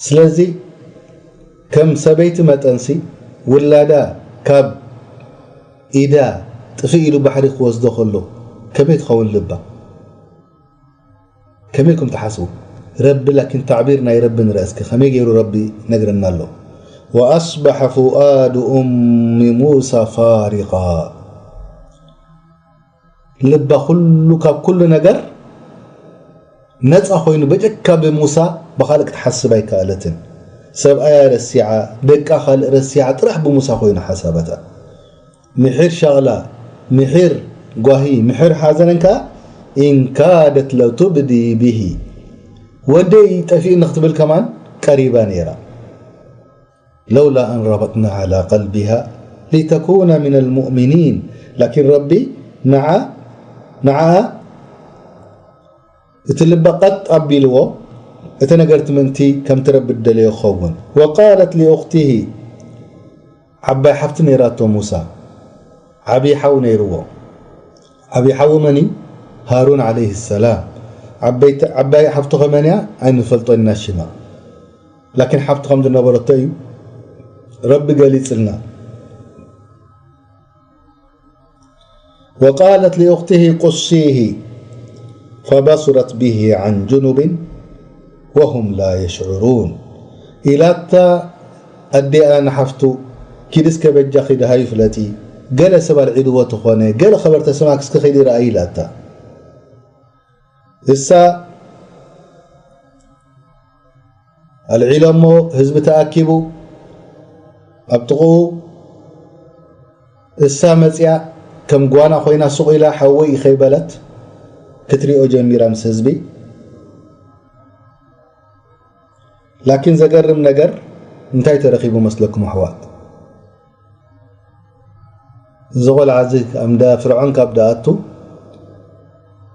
ስለዚ ከም ሰበይቲ መጠንሲ ውላዳ ካብ ኢዳ ጥፍእ ኢሉ ባሕሪ ክወስዶ ከሎ ከመይ ትኸውን ልባ? ከመይ ኢልኩም ትሓስቡ? ረቢ ላኪን ታዕቢር ናይ ረቢ ንርአ እስኪ ከመይ ገይሩ ረቢ ነግረና ኣሎ። ወኣስበሐ ፉኣዱ ኡሚ ሙሳ ፋሪቓ። ልባ ኩሉ ካብ ኩሉ ነገር ነፃ ኮይኑ በጀካ ብሙሳ ብኻልእ ክትሓስብ ኣይከኣለትን። ሰብኣያ ረሲዓ፣ ደቃ ካልእ ረሲዓ፣ ጥራሕ ብሙሳ ኮይኑ ሓሳባታ። ምሒር ሸቕላ፣ ምሒር ጓሂ፣ ምሒር ሓዘነን ከኣ ኢንካደት ለቱብዲ ብሂ። ወደይ ጠፊእኒ ክትብል ከማን ቀሪባ ነይራ። ለውላ ኣን ረበጥና ዓላ ቀልቢሃ ሊተኩነ ሚነል ሙእሚኒን። ላኪን ረቢ ንዓ-፣ ንዓኣ እቲ ልባ ቀጥ ኣቢልዎ፣ እቲ ነገር እቲ ምእንቲ ከምቲ ረቢ ዝደለዮ ክኸውን። ወቃለት ሊኡኽቲሂ፣ ዓባይ ሓፍቲ ነይራቶ ሙሳ፣ ዓብዪ ሓው ነይርዎ። ዓብዪ ሓው መን እዩ? ሃሩን ዓለይሂ ሰላም። ዓበይቲ-፣ ዓባይ ሓፍቱ ከመን እያ? ኣይንፈልጦን ኢና ሽማ። ላኪን ሓፍቲ ከም ዝነበረቶ እዩ ረቢ ገሊጽልና። ወቃለት ሊኡኽቲሂ ቁሲሂ ፈበሱረት ቢሂ ዓን ጁኑብን ወሁም ላ የሽዑሩን። ኢላታ ኣዴኣ ንሓፍቱ፣ ኪዲ እስከ በጃኺ ደሃዩ ፍለጢ፣ ገለ ሰብ ኣልዒልዎ ተኾነ፣ ገለ ኸበር ተሰማክ እስከ ኺዲ ረኣይ ኢላታ። እሳ ኣልዒሎሞ ህዝቢ ተኣኪቡ ኣብ ጥቕኡ እሳ መጽያ ከም ጓና ኮይና ሱቕ ኢላ ሓወይ ከይበለት ክትሪኦ ጀሚራ ምስ ህዝቢ። ላኪን ዘገርም ነገር እንታይ ተረኺቡ መስለኩም ኣሕዋት? እዚ ቆልዓ እዚ ኣምዳ ፍርዖን ካብ ደኣቱ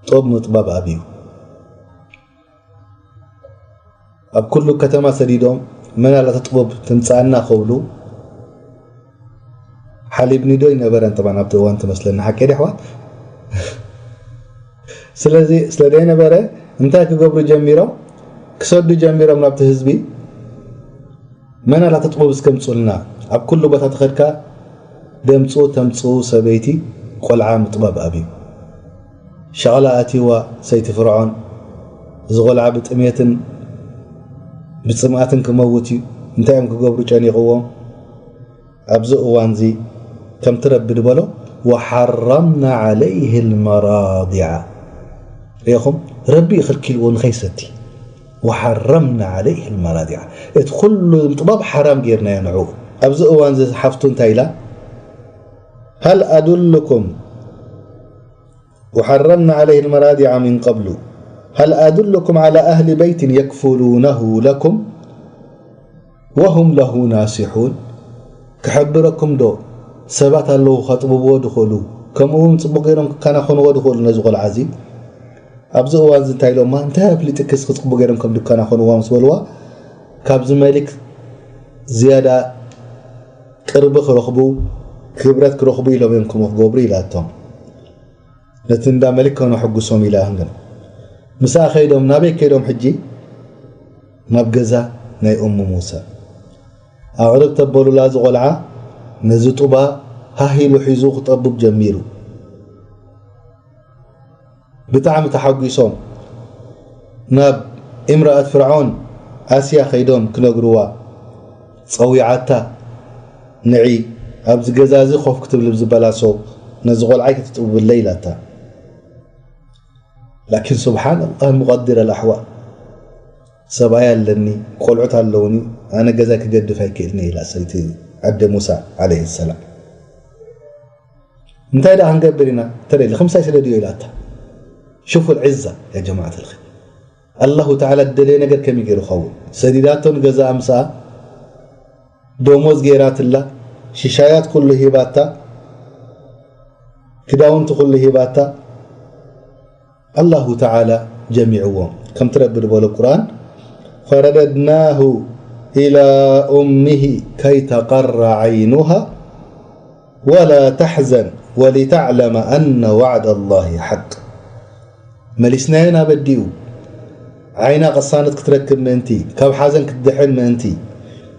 ጦብ ምጥባብ ኣብዩ። ኣብ ኩሉ ከተማ ሰዲዶም መን ኣላ ተጥቦብ ትምጻና ክብሉ ሓሊብ ኒዶ ይነበረን። ጠባን ኣብቲ እዋን ትመስለኒ ሓቂ ዲ ኣሕዋት? ስለዚ ስለ ዘይነበረ እንታይ ክገብሩ ጀሚሮም? ክሰዱ ጀሚሮም ናብቲ ህዝቢ። መን ኣላ ተጥቦብ እስከምጹልና? ኣብ ኩሉ ቦታ ተኸድካ ደምጹ ተምጹ ሰበይቲ ቆልዓ ምጥባብ ኣብዩ። ሸቕላ ኣትይዋ ሰይቲ ፍርዖን። እዚ ቆልዓ ብጥሜትን ብጽምኣትን ክመውት እዩ። እንታይ እዮም ክገብሩ ጨኒቕዎም? ኣብዚ እዋንዚ ከምቲ ረቢ ዝበሎ፣ "ወሓረምና ዓለይህ ልመራዲዓ." ርኢኹም? ረቢ ይኽልኪልዎ ንኸይሰቲ። "ወሓረምና ዓለይህ ልመራዲዓ." እቲ ኩሉ ጥበብ ሓራም ጌርናዮ ንዕኡ። ኣብዚ እዋንዚ ሓፍቱ እንታይ ኢላ? "ሃል ኣዱልኩም" وحرمنا عليه المراضع من قبل هل أدلكم على أهل بيت يكفلونه لكم وهم له ناصحون ክሕብረኩም ዶ ሰባት ኣለዉ ከጥብብዎ ድኽእሉ፣ ከምኡ እውን ጽቡቕ ገይሮም ክከናኸንዎ ድኽእሉ ነዚ ቆልዓ እዚ? ኣብዚ እዋን እዚ እንታይ ኢሎማ? እንታይ ኣፍሊጥክስ ጽቡቕ ገይሮም ከም ድከናኸንዋ ምስ በልዋ፣ ካብዚ መሊክ ዝያዳ ቅርቢ ክረኽቡ፣ ክብረት ክረኽቡ ኢሎም እዮም ከምኡ ክገብሩ ኢላቶም። ነቲ እንዳ መሊክ ከነሐጉሶም ኢላ ግን። ምሳኣ ከይዶም፣ ናበይ ከይዶም ሕጂ? ናብ ገዛ ናይ ኡሙ ሙሳ። ኣቕርብ ተበሉላ እዚ ቆልዓ ነዚ ጡባ ሃህ ኢሉ ሒዙ ክጠብብ ጀሚሩ። ብጣዕሚ ተሓጒሶም ናብ እምረኣት ፍርዖን ኣስያ ከይዶም ክነግርዋ ጸዊዓታ። ንዒ ኣብዚ ገዛ እዚ ኮፍ ክትብል ብዝበላ ሰው ነዚ ቆልዓይ ክትጥብብለይ ኢላታ። ላኪን ሱብሓነላህ ሙቀዲር ኣልኣሕዋል። ሰብኣይ ኣለኒ፣ ቆልዑት ኣለውኒ፣ ኣነ ገዛይ ክገድፍ ኣይክእልን ኢላ ሰይቲ ዓደ ሙሳ ዓለይሂ ሰላም። እንታይ ደኣ ክንገብር ኢና? ተደሊ ከምሳይ ስደድዮ ኢላታ። ሽፉ ልዕዛ ያ ጀማዓት ልኸይር። ኣላሁ ተዓላ ዝደለየ ነገር ከመይ ገይሩ ኸውን? ሰዲዳቶ ንገዛኣ ምስኣ ደሞዝ ገይራትላ፣ ሽሻያት ኩሉ ሂባታ፣ ክዳውንቲ ኩሉ ሂባታ። ኣላሁ ተዓላ ጀሚዕዎም። ከምቲ ረቢ ዝበሎ ቁርኣን፣ ፈረደድናሁ ኢላ ኡሚሂ ከይ ተቀረ ዓይኑሃ ወላ ተሕዘን ወሊተዕለመ ኣነ ዋዕደ ላሂ ሓቅ። መሊስናዮ ናብ ኣዲኡ፣ ዓይና ቅሳነት ክትረክብ ምእንቲ፣ ካብ ሓዘን ክትድሕን ምእንቲ፣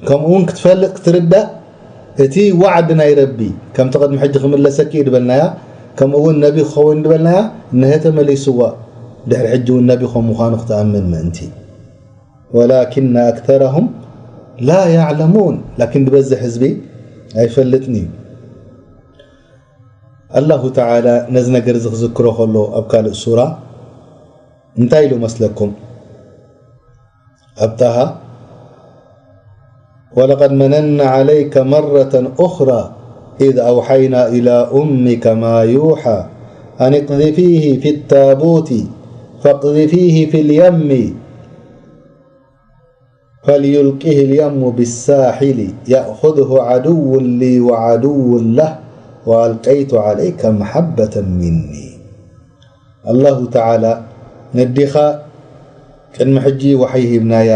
ከምኡ እውን ክትፈልጥ ክትርዳእ፣ እቲ ዋዕዲ ናይ ረቢ፣ ከምቲ ቅድሚ ሕጂ ክምለሰኪ እዩ ዝበልናያ፣ ከምኡ እውን ነቢ ክኸውን ዝበልናያ፣ እነሀ ተመሊስዋ፣ ድሕሪ ሕጂ እውን ነቢ ከም ምዃኑ ክትኣምን ምእንቲ። ወላኪነ ኣክተረሁም ላ ያዕለሙን፣ ላኪን ዝበዝሕ ህዝቢ ኣይፈልጥን እዩ። ኣላሁ ተዓላ ነዚ ነገር እዚ ክዝክሮ ከሎ ኣብ ካልእ ሱራ እንታይ ኢሉ መስለኩም? ኣብ ጣሃ፣ ولقد مننا عليك مرة أخرى إذ أوحينا إلى أمك ما يوحى أن اقذفيه في التابوت فاقذفيه في اليم فليلقه اليم بالساحل يأخذه عدو لي وعدو له وألقيت عليك محبة مني. ኣላሁ ተዓላ ነዲኻ ቅድሚ ሕጂ ዋሕይ ሂብናያ፣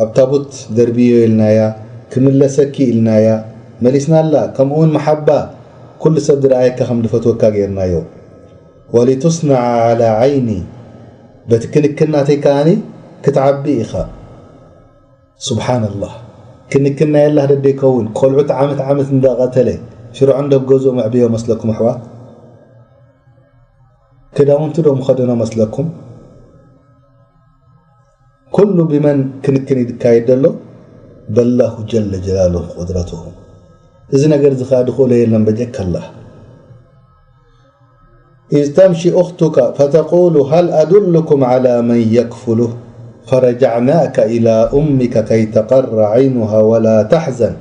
ኣብ ታቡት ደርብዮ ኢልናያ፣ ክምለሰኪ ኢልናያ፣ መሊስናላ። ከምኡውን መሓባ ኩሉ ሰብ ዝረኣየካ ከም ዝፈትወካ ጌርናዮ። ወሊቱስነዐ ዓላ ዓይኒ፣ በቲ ክንክን ናተይ ከኣኒ ክትዓቢ ኢኻ። ሱብሓነላህ። ክንክን ናይ ኣላህ ደደይ ከውን፣ ቆልዑት ዓመት ዓመት እንዳቐተለ፣ ፍርዖን ደብ ገዝኡ መዕብዮ መስለኩም ኣሕዋት? ክዳውንቲ ዶ ምኸደኖ መስለኩም? ኩሉ ብመን ክንክን ይካየድ ዘሎ? በላሁ ጀለ ጀላሉ ቁድረትሁ። እዚ ነገር እዚ ኸኣ ድኽእሎ የለን በጀካ ኣላህ። إذ تمشي أختك فتقول هل أدلكم على من يكفله فرجعناك إلى أمك كي تقر عينها ولا تحزن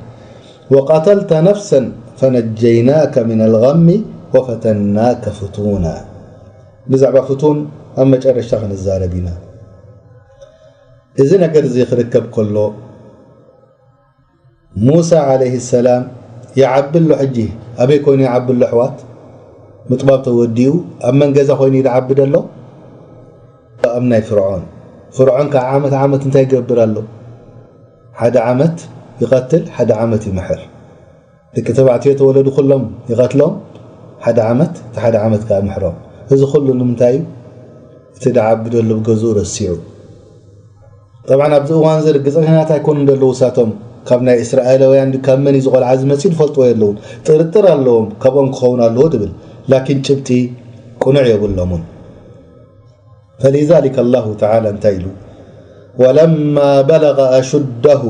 وقتلت نفسا فنجيناك من الغم وفتناك فتونا. ብዛዕባ ፍቱን ኣብ መጨረሽታ ክንዛረብ ኢና። እዚ ነገር እዚ ክርከብ ከሎ፣ ሙሳ ዓለይሂ ሰላም ይዓቢ ኣሎ። ሕጂ ኣበይ ኮይኑ ይዓቢ ኣሎ? ኣሕዋት፣ ምጥባብ ተወዲኡ ኣብ መን ገዛ ኮይኑ ይዓቢ ዘሎ? ኣብ ናይ ፍርዖን። ፍርዖን ከዓ ዓመት ዓመት እንታይ ይገብር ኣሎ? ሓደ ዓመት ይቐትል፣ ሓደ ዓመት ይምሕር። ደቂ ተባዕትዮ ተወለዱ ኩሎም ይቐትሎም፣ ሓደ ዓመት፣ እቲ ሓደ ዓመት ከዓ ይምሕሮም። እዚ ኩሉ ንምንታይ እዩ? እቲ ደዓቢ ዘሎ ገዝኡ ረሲዑ። ጠብዓን ኣብዚ እዋን እዚ ርግጸኛታት ኣይኮኑን ዘለዉ። እሳቶም ካብ ናይ እስራኤላውያን ካብ መን እዩ ዝቆልዓ ዝመጽእ ዝፈልጥዎ የለውን። ጥርጥር ኣለዎም ካብኦም ክኸውን ኣለዎ ትብል። ላኪን ጭብጢ ቅኑዕ የብሎምን። فلذلك الله تعالى እንታይ ኢሉ? ولما بلغ أشده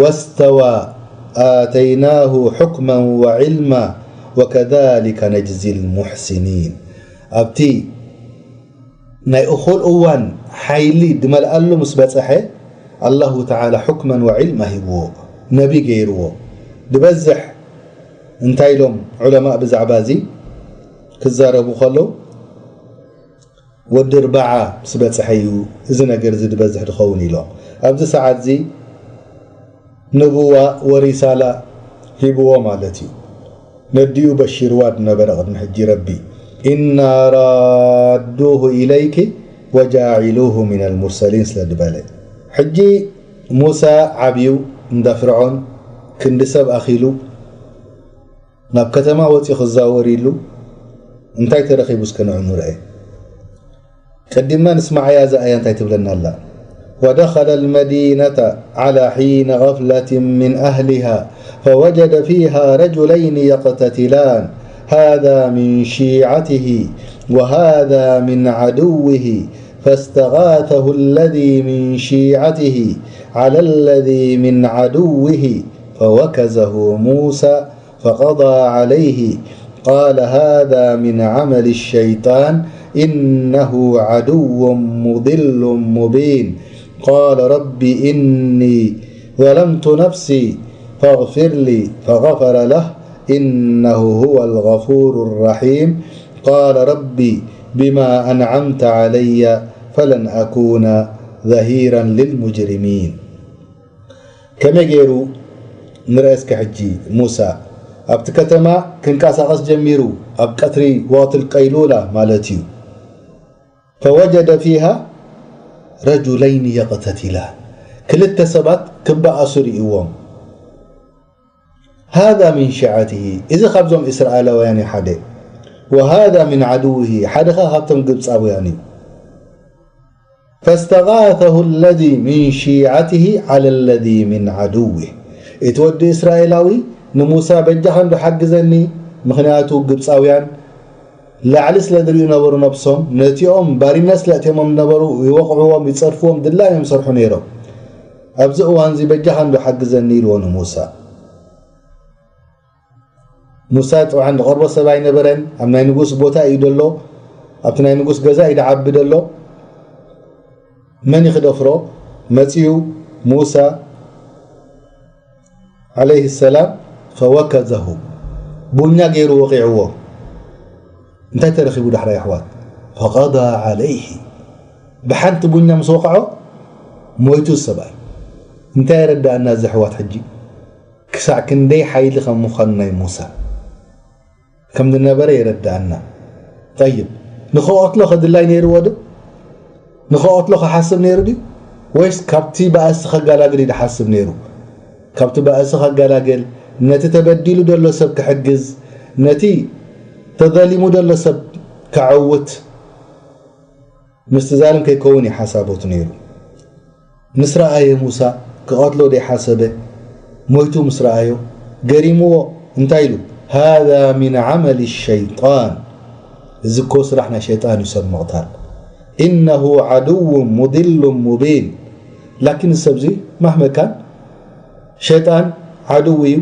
واستوى آتيناه حكما وعلما وكذلك نجزي المحسنين። ኣብቲ ናይ እኹል እዋን ሓይሊ ድመልኣሉ ምስ በጽሐ ኣላሁ ተዓላ ሑክመን ወዒልማ ሂብዎ፣ ነቢ ገይርዎ። ድበዝሕ እንታይ ኢሎም ዑለማእ ብዛዕባ እዚ ክዛረቡ ከለዉ፣ ወዲ ኣርባዓ ምስ በጽሐ እዩ እዚ ነገር እዚ ድበዝሕ ድኸውን ኢሎም። ኣብዚ ሰዓት እዚ ንቡዋ ወሪሳላ ሂብዎ ማለት እዩ። ነዲኡ በሺርዋ ድነበረ ቅድሚ ሕጂ ረቢ፣ ኢና ራዱሁ ኢለይኪ ወጃዒሉሁ ሚነል ሙርሰሊን ስለ ድበለ። ሕጂ ሙሳ ዓብዩ እንዳ ፍርዖን ክንዲ ሰብ ኣኺሉ ናብ ከተማ ወፂኡ ክዛወር ኢሉ እንታይ ተረኺቡ እስከ ንዑ ንርአ። ቀዲምና ንስማዓያ እዛ ኣያ እንታይ ትብለና ኣላ። ودخل المدينة على حين غفلة من أهلها فوجد فيها رجلين يقتتلان هذا من شيعته وهذا من عدوه فاستغاثه الذي من شيعته على الذي من عدوه فوكزه موسى فقضى عليه قال هذا من عمل الشيطان إنه عدو مضل مبين قال رب إني ظلمت نفسي فاغفر لي فغفر له إنه هو الغفور الرحيم قال رب بما أنعمت علي فلن أكون ظهيرا للمجرمين. ከመይ ገይሩ ንርአ እስከ ሕጂ ሙሳ ኣብቲ ከተማ ክንቀሳቐስ ጀሚሩ፣ ኣብ ቀትሪ ወቕትል ቀይሉላ ማለት እዩ። فوجد فيها رجلين يقتتلان ክልተ ሰባት ክበኣሱ ርእይዎም። هذا من شيعته እዚ ካብዞም እስራኤላውያን እዩ ሓደ። وهذا من عدوه ሓደ ኸ ካብቶም ግብፃውያን እዩ። فاستغاثه الذي من شيعته على الذي من عدوه እቲ ወዲ እስራኤላዊ ንሙሳ በጃኻ እንዶ ሓግዘኒ፣ ምኽንያቱ ግብፃውያን ላዕሊ ስለ ዝርእዩ ነበሩ ነብሶም፣ ነቲኦም ባሪነት ስለ እትዮሞም ነበሩ ይወቕዕዎም ይፀርፍዎም ድላዮም ይሰርሑ ነይሮም። ኣብዚ እዋን እዚ በጃኻ እንዶ ሓግዘኒ ኢልዎ ንሙሳ። ሙሳ ጥብዓን ዝቐርቦ ሰብ ኣይነበረን። ኣብ ናይ ንጉስ ቦታ እዩ ደሎ፣ ኣብቲ ናይ ንጉስ ገዛ እዩ ደዓቢ ደሎ። መን እዩ ክደፍሮ? መፅዩ ሙሳ ዓለይሂ ሰላም ፈወከዘሁ ቡኛ ገይሩ ወቂዕዎ። እንታይ ተረኺቡ ዳሕራይ ኣሕዋት? ፈቐዳ ዓለይሂ ብሓንቲ ቡኛ ምስ ወቕዖ ሞይቱ ሰብኣይ። እንታይ የረዳእና እዚ ኣሕዋት ሕጂ? ክሳዕ ክንደይ ሓይሊ ከም ምዃኑ ናይ ሙሳ ከም ዝነበረ የረዳእና። ጠይብ ንኽቐትሎ ከድላይ ነይርዎ ዶ? ንኽቐትሎ ክሓስብ ነይሩ ድዩ? ወይስ ካብቲ ባእሲ ከጋላግል እዩ ዝሓስብ ነይሩ? ካብቲ ባእሲ ከጋላግል፣ ነቲ ተበዲሉ ዘሎ ሰብ ክሕግዝ፣ ነቲ ተዘሊሙ ዘሎ ሰብ ከዐውት፣ ምስቲ ዛልም ከይከውን እዩ ሓሳቦቱ ነይሩ። ምስ ረኣየ ሙሳ ክቐትሎ ደይሓሰበ ሞይቱ ምስ ረኣዮ ገሪምዎ እንታይ ኢሉ? هذا من عمل الشيطان እዚ እኮ ስራሕ ናይ ሸይጣን እዩ ሰብ ምቕታል። إنه عدو مضل مبين ላኪን እዚ ሰብዚ ማህመካን ሸይጣን ዓድው እዩ፣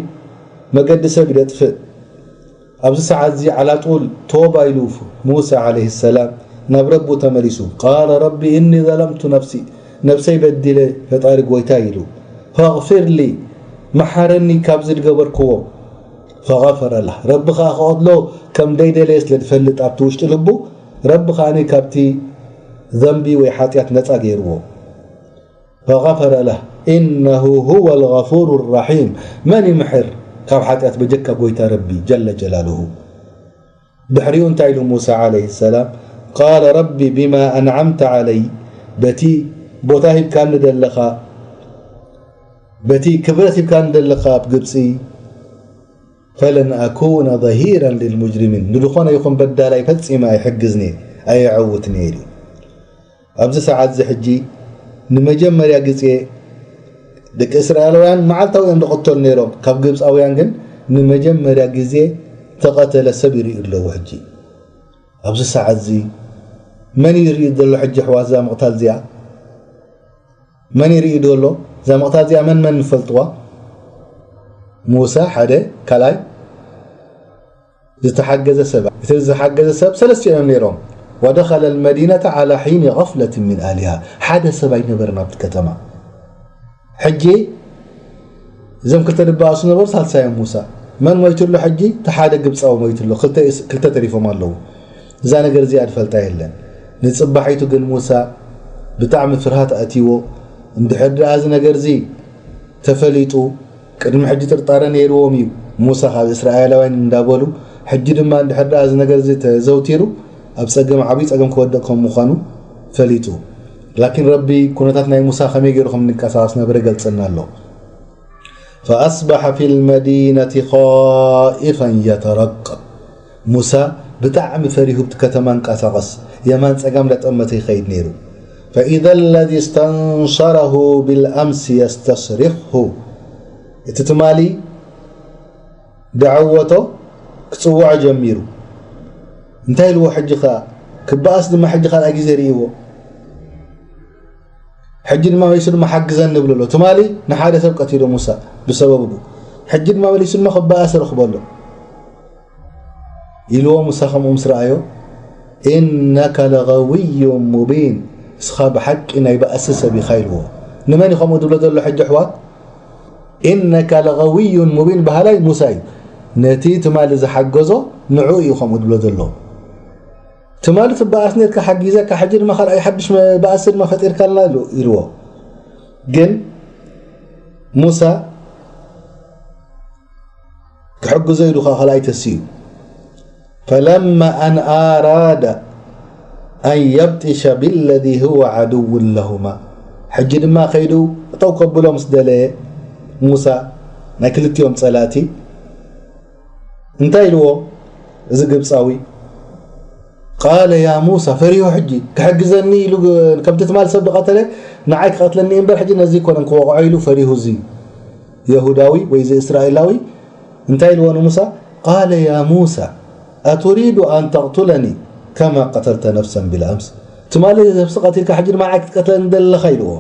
መገዲ ሰብ እዩ ደጥፍእ። ኣብዚ ሰዓት እዚ ዓላጡል ቶባ ኢሉ ሙሳ ዓለይሂ ሰላም ናብ ረቡ ተመሊሱ። ቃለ ረቢ እኒ ዘለምቱ ነፍሲ፣ ነብሰይ በዲለ ፈጣሪ ጎይታ ኢሉ፣ ፈቕፊር ሊ፣ መሓረኒ ካብዚ ዝገበርክዎ። ፈቐፈረ ላህ፣ ረቢ ኸዓ ክቐትሎ ከም ደይደለየ ስለ ዝፈልጥ ኣብቲ ውሽጢ ልቡ፣ ረቢ ኸዓ ካብቲ ዘንቢ ወይ ሓጢኣት ነፃ ገይርዎ። ፈቐፈረ ላህ፣ ኢነሁ ሁወ ልገፉሩ ራሒም። መን ይምሕር ካብ ሓጢኣት በጀካ ጎይታ ረቢ ጀለ ጀላልሁ? ድሕሪኡ እንታይ ኢሉ ሙሳ ዓለይሂ ሰላም? ቃለ ረቢ ቢማ ኣንዓምተ ዓለይ፣ በቲ ቦታ ሂብካኒ ደለኻ፣ በቲ ክብረት ሂብካኒ ደለኻ ኣብ ግብፂ፣ ፈለን ኣኩነ ዘሂራን ልልሙጅሪሚን፣ ንድኾነ ይኹን በዳላይ ፈጺመ ኣይሕግዝን እየ፣ ኣየዐውትን እየ ኢሉ። ኣብዚ ሰዓት እዚ ሕጂ ንመጀመርያ ግዜ ደቂ እስራኤላውያን መዓልታዊ እዮም ዝቕተሉ ነይሮም። ካብ ግብፃውያን ግን ንመጀመርያ ግዜ ተቐተለ ሰብ ይርእዩ ኣለዉ። ሕጂ ኣብዚ ሰዓት እዚ መን እዩ ዝርኢ ዘሎ? ሕጂ ኣሕዋት እዛ ምቕታል እዚኣ መን ይርኢ ዘሎ? እዛ ምቕታል እዚኣ መን መን ንፈልጥዋ? ሙሳ ሓደ፣ ካልኣይ ዝተሓገዘ ሰብ። እቲ ዝተሓገዘ ሰብ ሰለስቲኦም እዮም ነይሮም። ወደኸለ ልመዲነተ ዓላ ሒኒ ገፍለት ምን ኣሊሃ። ሓደ ሰብ ኣይነበረን ኣብቲ ከተማ። ሕጂ እዞም ክልተ ድበኣሱ ነበሩ፣ ሳልሳዮም ሙሳ። መን ሞይቱ ኣሎ ሕጂ? እቲ ሓደ ግብፃዊ ሞይቱ ኣሎ። ክልተ፣ ክልተ ተሪፎም ኣለዉ። እዛ ነገር እዚኣ ዝፈልጣ የለን። ንፅባሒቱ ግን ሙሳ ብጣዕሚ ፍርሃት ኣእትይዎ። እንድሕር ደኣ እዚ ነገር እዚ ተፈሊጡ፣ ቅድሚ ሕጂ ጥርጣረ ነይርዎም እዩ። ሙሳ ካብ እስራኤላውያን እንዳበሉ፣ ሕጂ ድማ እንድሕር ደኣ እዚ ነገር እዚ ተዘውቲሩ፣ ኣብ ጸገም፣ ዓብዪ ጸገም ክወድቕ ከም ምዃኑ ፈሊጡ። ላኪን ረቢ ኩነታት ናይ ሙሳ ከመይ ገይሩ ከም እንቀሳቐስ ነበረ ገልጸና ኣሎ። ፈኣስበሐ ፊል መዲነቲ ኻኢፈን የተረቀብ። ሙሳ ብጣዕሚ ፈሪሁ ብቲ ከተማ እንቀሳቐስ፣ የማን ጸጋም እንዳጠመተ ይኸይድ ነይሩ። ፈኢዘ ለዚ ስተንሰረሁ ቢልኣምሲ የስተስሪኽሁ። እቲ ትማሊ ደዐወቶ ክጽውዖ ጀሚሩ። እንታይ ኢልዎ? ሕጂ ኸኣ ክበኣስ ድማ ሕጂ ካልኣይ ግዜ ርእይዎ። ሕጂ ድማ መሊሱ ድማ ሓግዘኒ ይብሎ ኣሎ። ትማሊ ንሓደ ሰብ ቀቲሉ ሙሳ ብሰበቡ። ሕጂ ድማ መሊሱ ድማ ክበኣስ ረኽቦ ኣሎ። ኢልዎ ሙሳ ከምኡ ምስ ረኣዮ፣ "ኢነከ ለገውዩን ሙቢን፣ እስኻ ብሓቂ ናይ ባእሲ ሰብ ኢኻ" ኢልዎ። ንመን እዩ ከምኡ ዝብሎ ዘሎ ሕጂ ኣሕዋት? "ኢነከ ለገውዩን ሙቢን" በሃላይ ሙሳ እዩ። ነቲ ትማሊ ዝሓገዞ ንዑ እዩ ከምኡ ዝብሎ ዘሎ። ትማሊ ትበኣስ ነርካ ሓጊዘካ፣ ሕጂ ድማ ካልኣይ ሓድሽ መ-፣ ባእሲ ድማ ፈጢርካልና ኢሉ-፣ ኢልዎ። ግን ሙሳ ክሕግዞ ኢሉ ኸዓ ካልኣይ ተሲኡ። ፈለማ ኣን ኣራዳ ኣን የብጢሸ ቢለዚ ሁወ ዓድውን ለሁማ። ሕጂ ድማ ከይዱ ጠው ከብሎ ምስ ደለየ ሙሳ ናይ ክልቲኦም ጸላእቲ እንታይ ኢልዎ? እዚ ግብጻዊ፣ ቃለ ያ ሙሳ፣ ፈሪሁ ሕጂ ክሕግዘኒ ኢሉ ግ-፣ ከምቲ ትማል ሰብ ዝቐተለ ንዓይ ክቐትለኒ እምበር ሕጂ ነዚ ኣይኮነን ክወቕዖ ኢሉ ፈሪሁ። እዚ የሁዳዊ ወይ እዚ እስራኤላዊ እንታይ ኢልዎ ንሙሳ? ቃለ ያ ሙሳ፣ ኣቱሪዱ ኣን ተቕቱለኒ ከማ ቀተልተ ነፍሰን ቢልኣምስ። ትማሊ ነፍሲ ቀቲልካ ሕጂ ድማ ንዓይ ክትቀትለኒ ደለኻ ኢልዎ።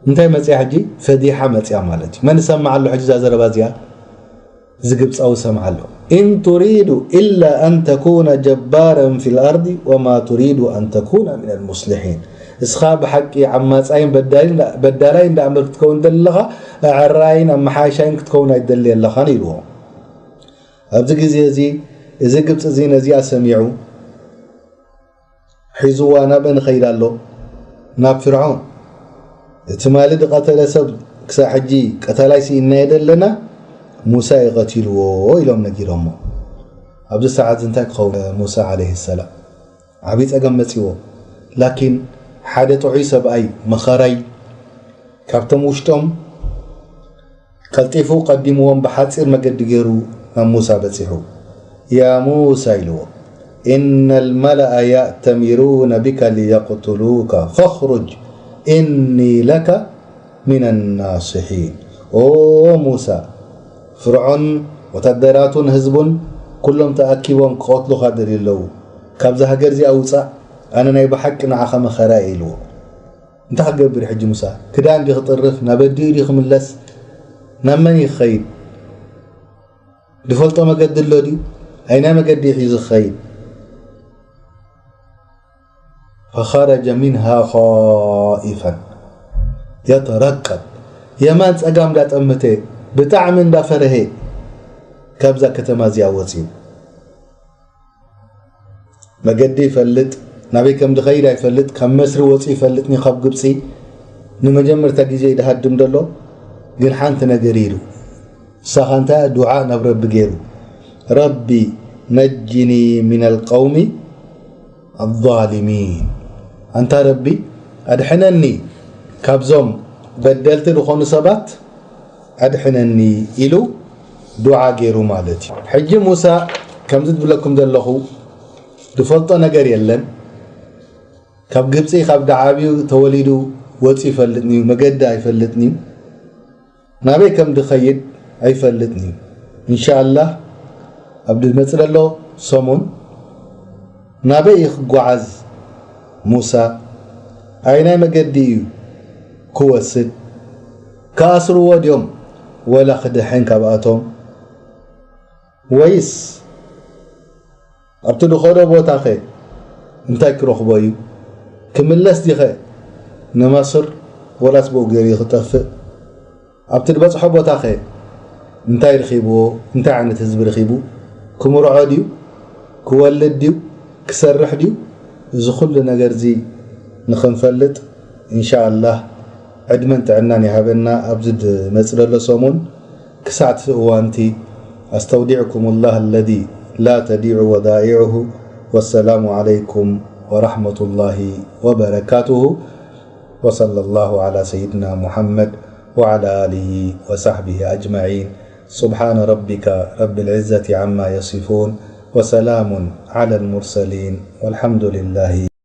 እንታይ መጽያ ሕጂ? ፈዲሓ መጽያ ማለት እዩ። መን ይሰምዕ ኣሎ ሕጂ እዛ ዘረባ እዚኣ? እዚ ግብጻዊ ሰምዓ ኣሎ። ኢን ቱሪዱ ኢላ ኣን ተኩነ ጀባራን ፊል ኣርዲ ወማ ቱሪዱ ኣን ተኩነ ሚነል ሙስሊሒን። እስኻ ብሓቂ ዓማጻይን በዳይን፣ በዳላይን ደኣ እምበር ክትከውን ዘለኻ፣ ኣዕራይን ኣመሓያሻይን ክትከውን ኣይትደሊ ኣለኻን ኢልዎ። ኣብዚ ግዜ እዚ፣ እዚ ግብጺ እዚ ነዚኣ ሰሚዑ፣ ሒዝዋ ናበን ይኸይድ ኣሎ? ናብ ፍርዖን። እቲ ማሊ ዝቐተለ ሰብ ክሳብ ሕጂ ቀታላይ ስኢንናዮ ዘለና፣ ሙሳ እዩ ቀቲልዎ ኢሎም ነጊሮሞ። ኣብዚ ሰዓት እዚ እንታይ ክኸውን? ሙሳ ዓለይሂ ሰላም ዓብዪ ጸገም መጺዎ። ላኪን ሓደ ጥዑይ ሰብኣይ መኸራይ ካብቶም ውሽጦም ቀልጢፉ ቀዲምዎም ብሓጺር መገዲ ገይሩ ናብ ሙሳ በጺሑ። ያ ሙሳ ኢልዎ፣ ኢነ ልመለኣ ያእተሚሩነ ቢከ ሊየቅቱሉከ ፈኽሩጅ ኢኒ ለከ ሚነ ናስሒን። ኦ ሙሳ፣ ፍርዖን ወታደራቱን ህዝቡን ኩሎም ተኣኪቦም ክቐትሉኻ ደልዩ ኣለዉ። ካብዛ ሃገር እዚኣ ውጻእ፣ ኣነ ናይ ብሓቂ ንዓኻ መኸራ እየ ኢልዎ። እንታይ ክገብር እዩ ሕጂ ሙሳ? ክዳን ድዩ ክጥርፍ? ናብ ኣዲኡ ድዩ ክምለስ? ናብ መን እዩ ክኸይድ? ዝፈልጦ መገዲ ኣሎ ድዩ? ኣይናይ መገዲ እዩ ሒዙ ክኸይድ? ፈኸረጀ ሚንሃ ኻኢፈን። የተረቀብ፣ የማን ጸጋም እንዳጠመተ፣ ብጣዕሚ እንዳፈረሄ ካብዛ ከተማ እዚኣ ወፅዩ። መገዲ ይፈልጥ፣ ናበይ ከም ድኸይድ ኣይፈልጥ። ካብ መስሪ ወፂኡ ይፈልጥኒ፣ ካብ ግብፂ ንመጀመርታ ግዜ እዩ ድሃድም ደሎ። ግን ሓንቲ ነገር ኢሉ፣ ንሳኻ እንታይ ዱዓ ናብ ረቢ ገይሩ፣ ረቢ ነጅኒ ሚነል ቀውሚ ኣዛሊሚን፣ ኣንታ ረቢ ኣድሕነኒ ካብዞም በደልቲ ዝኾኑ ሰባት ኣድሕነኒ ኢሉ ዱዓ ገይሩ ማለት እዩ። ሕጂ ሙሳ ከምዚ ዝብለኩም ዘለኹ ዝፈልጦ ነገር የለን። ካብ ግብፂ ካብ ደዓብዩ ተወሊዱ ወፂ ይፈልጥን እዩ፣ መገዲ ኣይፈልጥን እዩ፣ ናበይ ከም ድኸይድ ኣይፈልጥን እዩ። እንሻኣላህ ኣብ ድመፅ ዘሎ ሰሙን ናበይ እዩ ክጓዓዝ? ሙሳ ኣይናይ መገዲ እዩ ክወስድ? ክኣስርዎ ድዮም ወላ ክድሕን ካብኣቶም? ወይስ ኣብቲ ድኸዶ ቦታኸ እንታይ ክረኽቦ እዩ? ክምለስ ዲኸ ንመስር ወላስ ብኡ ገይሩ ክጠፍእ? ኣብቲ ዝበጽሖ ቦታኸ እንታይ ረኺብዎ? እንታይ ዓይነት ህዝቢ ረኺቡ? ክምርዖ ድዩ? ክወልድ ድዩ? ክሰርሕ ድዩ? እዚ ኩሉ ነገር እዚ ንኽንፈልጥ ኢንሻኣላህ ዕድመን ጥዕናን ይሃበና። ኣብዚ ዝመጽእ ዘሎ ሰሙን ክሳዕ እቲ እዋንቲ ኣስተውዲዕኩም ላህ ለዚ ላ ተዲዑ ወዳኢዑሁ። ወሰላሙ ዓለይኩም ወራሕመቱላሂ ወበረካቱሁ። وصلى الله على سيدنا محمد وعلى آله وصحبه أجمعين. سبحان ربك رب العزة عما يصفون، وسلام على المرسلين، والحمد لله.